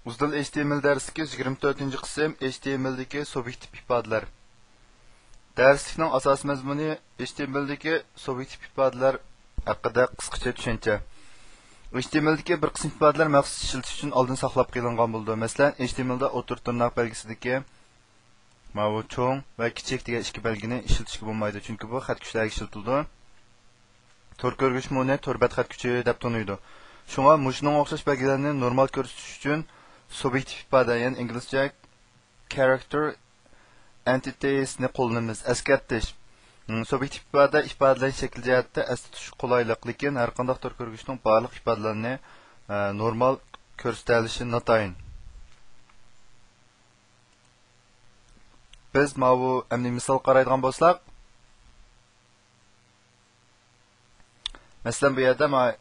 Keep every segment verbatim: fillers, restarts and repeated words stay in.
ئۇزدىل ئېچ تى ئېم ئېل دەرسلىكى يىگىرمە تۆتىنچى قىسىم، ئېچ تى ئېم ئېلدىكى سۇبيېكتىپ ئىپادىلەر. دەرسلىكنىڭ ئاساسىي مەزمۇنى ئېچ تى ئېم ئېلدىكى سۇبيېكتىپ ئىپادىلەر ھەققىدە قىسقىچە چۈشەنچە. ئېچ تى ئېم ئېلدىكى بىر قىسىم ئىپادىلەر مەخسۇس ئىشلىتىش ئۈچۈن ئالدىن ساقلاپ قېلىنغان بولىدۇ. مەسىلەن، ئېچ تى ئېم ئېلدا ئوتتۇرا تىرناق بەلگىسىدىكى ماۋۇ چوڭ ۋە كىچىك دېگەن ئىككى بەلگىنى ئىشلىتىشكە بولمايدۇ، چۈنكى بۇ خەت كۈچلەرگە ئىشلىتىلىدۇ. تور كۆرگۈچمۇ ئۇنى تور بەت خەت كۈچى دەپ تونۇيدۇ. شۇڭا مۇشۇنىڭغا ئوخشاش بەلگىلەرنى نورمال كۆرسىتىش ئۈچۈن سۇبيېكتىپ ئىپادە، يەنى ئىنگلىزچە character entities نى قوللىنىمىز. ئەسكەرتىش. م، سۇبيېكتىپ ئىپادە ئىپادىلەش شەكلى جەھەتتە ئەستە تۇتۇش قولايلىق، لېكىن ھەر قانداق تور كۆرگۈچنىڭ بارلىق ئىپادىلىرىنى، ئە، نورمال كۆرسىتەلىشى ناتايىن. بىز ماۋۇ ئەمدى مىسال قارايدىغان بولساق، مەسىلەن، بۇ يەردە ما-،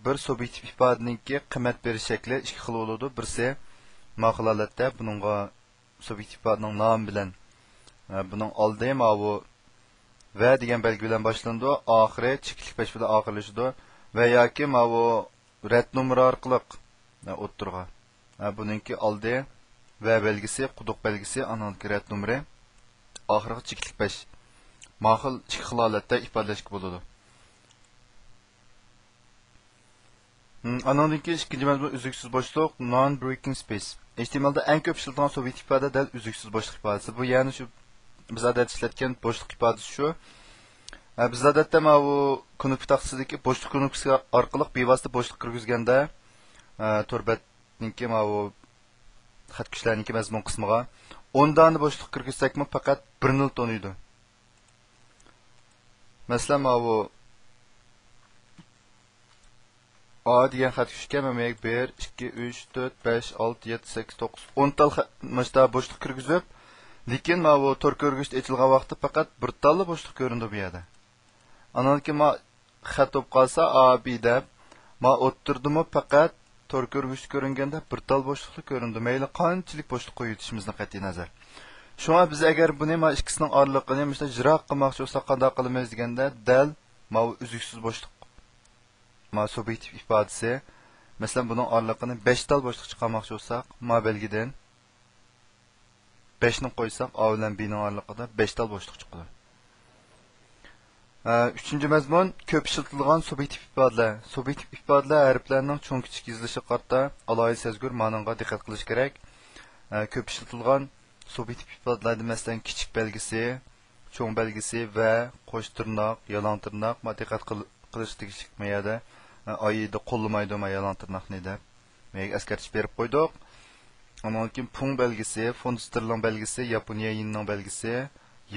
بىر سۇبيېكتىپ ئىپادىنىڭكى قىممەت بېرىش شەكلى ئىككى خىل بولىدۇ. بىرسى ما خىل ھالەتتە بۇنىڭغا سۇبيېكتىپ ئىپادىنىڭ نامى بىلەن، ئە، بۇنىڭ ئالدى ماۋۇ ۋە دېگەن بەلگە بىلەن باشلىنىدۇ، ئاخىرى چېكىتلىك پەش بىلەن ئاخىرلىشىدۇ ۋە ياكى ماۋۇ رەت نومۇرى ئارقىلىق، ئە، ئوتتۇرىغا. ئە، بۇنىڭكى ئالدى ۋە بەلگىسى، قۇدۇق بەلگىسى، ئانىڭدىكى رەت نومۇرى، ئاخىرىغا چېكىتلىك پەش. ما خىل ئىككى خىل ھالەتتە ئىپادىلەشكە بولىدۇ. ھم، ئانىڭدىن كېيىن ئىككىنچى مەزمۇن ئۈزلۈكسىز بوشلۇق، non breaking space. ئېچ تى ئېم ئېلدا ئەڭ كۆپ ئىشلىتىلغان سۇبيېكتىپ ئىپادە دەل ئۈزلۈكسىز بوشلۇق ئىپادىسى. بۇ يەنى شۇ بىز ئادەتتە ئىشلەتكەن بوشلۇق ئىپادىسى شۇ. ئە، بىز ئادەتتە ماۋۇ كۇنۇپكا تاختىسىدىكى بوشلۇق كۇنۇپكىسى ئارقىلىق بىۋاسىتە بوشلۇق كىرگۈزگەندە، ئە، تور بەتنىڭكى ماۋۇ خەت كۈچلەرنىڭكى مەزمۇن قىسمىغا ئون دانە بوشلۇق كىرگۈزسەكمۇ پەقەت بىرنىلا تونۇيدۇ. مەسىلەن، ماۋۇ ئا دېگەن خەت كۈچكە مەن بىر، ئىككى، ئۈچ، تۆت، بەش، ئالتە، يەتتە، سەككىز، توققۇز، ئون تال خە-، مۇشتا بوشلۇق كىرگۈزۈپ، لېكىن ماۋۇ تور كۆرگۈچتە ئېچىلغان ۋاقىتتا پەقەت بىر تاللا بوشلۇق كۆرۈنىدۇ بۇ يەردە. ئانىڭدىن كېيىن ما خەت بولۇپ قالسا، ئا بى دەپ، ما ئوتتۇرىدىمۇ پەقەت تور كۆرگۈچتە كۆرۈنگەندە بىر تال بوشلۇقلا كۆرۈنىدۇ، مەيلى قانچىلىك بوشلۇق قويۇۋېتىشىمىزدىن قەتئىينەزەر. شۇڭا بىز ئەگەر بۇنى، ما ئىككىسىنىڭ ئارىلىقىنى مۇشۇنداق يىراق قىلماقچى بولساق، قانداق قىلىمىز دېگەندە، دەل ماۋۇ ئۈزلۈكسىز بوشلۇق، ما سۇبيېكتىپ ئىپادىسى. مەسىلەن، بۇنىڭ ئارىلىقىنى بەش تال بوشلۇق چىقارماقچى بولساق، ما بەلگىدىن بەشنى قويساق، ئا بىلەن بىنىڭ ئارىلىقىدا بەش تال بوشلۇق چىقىدۇ. ئە، ئۈچىنچى مەزمۇن، كۆپ ئىشلىتىلغان سۇبيېكتىپ ئىپادىلەر. سۇبيېكتىپ ئىپادىلەر ھەرپلەرنىڭ چوڭ كىچىك يېزىلىشىغا قارىتا ئالاھىدە سەزگۈر مانىڭغا دىققەت قىلىش كېرەك. ئە، كۆپ ئىشلىتىلغان سۇبيېكتىپ ئىپادىلەردە، مەسىلەن، كىچىك بەلگىسى، چوڭ بەلگىسى ۋە قوش تىرناق، يالاڭ تىرناق، ما دىققەت قىل-، قىلىش تېگىشلىك ما يەردە، ئە، ئايىدا قوللىمايدۇ ما يالاڭ تىرناقنى دەپ. مەيگە ئەسكەرتىش بېرىپ قويدۇق. ئانان كېيىن پۇڭ بەلگىسى، فونت ستېرلىڭ بەلگىسى، ياپونىيە يېنىنىڭ بەلگىسى،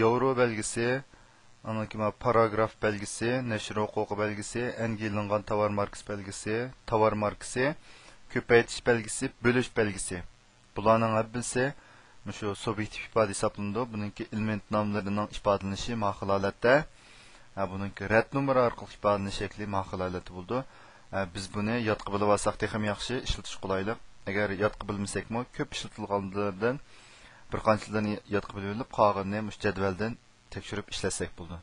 ياۋرو بەلگىسى، ئانان كېيىن مانا پاراگراف بەلگىسى، نەشر ھوقۇقى بەلگىسى، ئەنگىلىنغان تاۋار ماركىسى بەلگىسى، تاۋار ماركىسى، كۆپەيتىش بەلگىسى، بۆلۈش بەلگىسى. بۇلارنىڭ ھەممىسى مۇشۇ سۇبيېكتىپ ئىپادە ھېسابلىنىدۇ. بۇنىڭكى ئېلېمېنت ناملىرىنىڭ ئىپادىلىنىشى ما خىل ھالەتتە. ھە، بۇنىڭكى رەت نومۇرى ئارقىلىق ئىپادىلىنىش شەكلى ما خىل ھالەتتە بولىدۇ. ھە، بىز بۇنى يادقا بىلىۋالساق تېخىمۇ ياخشى، ئىشلىتىش قولايلىق. ئەگەر يادقا بىلمىسەكمۇ، كۆپ ئىشلىتىلغانلىرىدىن بىر قانچىلىرىنى يادقا بىلىۋېلىپ، قالغىنىنى مۇشۇ جەدۋەلدىن تەكشۈرۈپ ئىشلەتسەك بولىدۇ.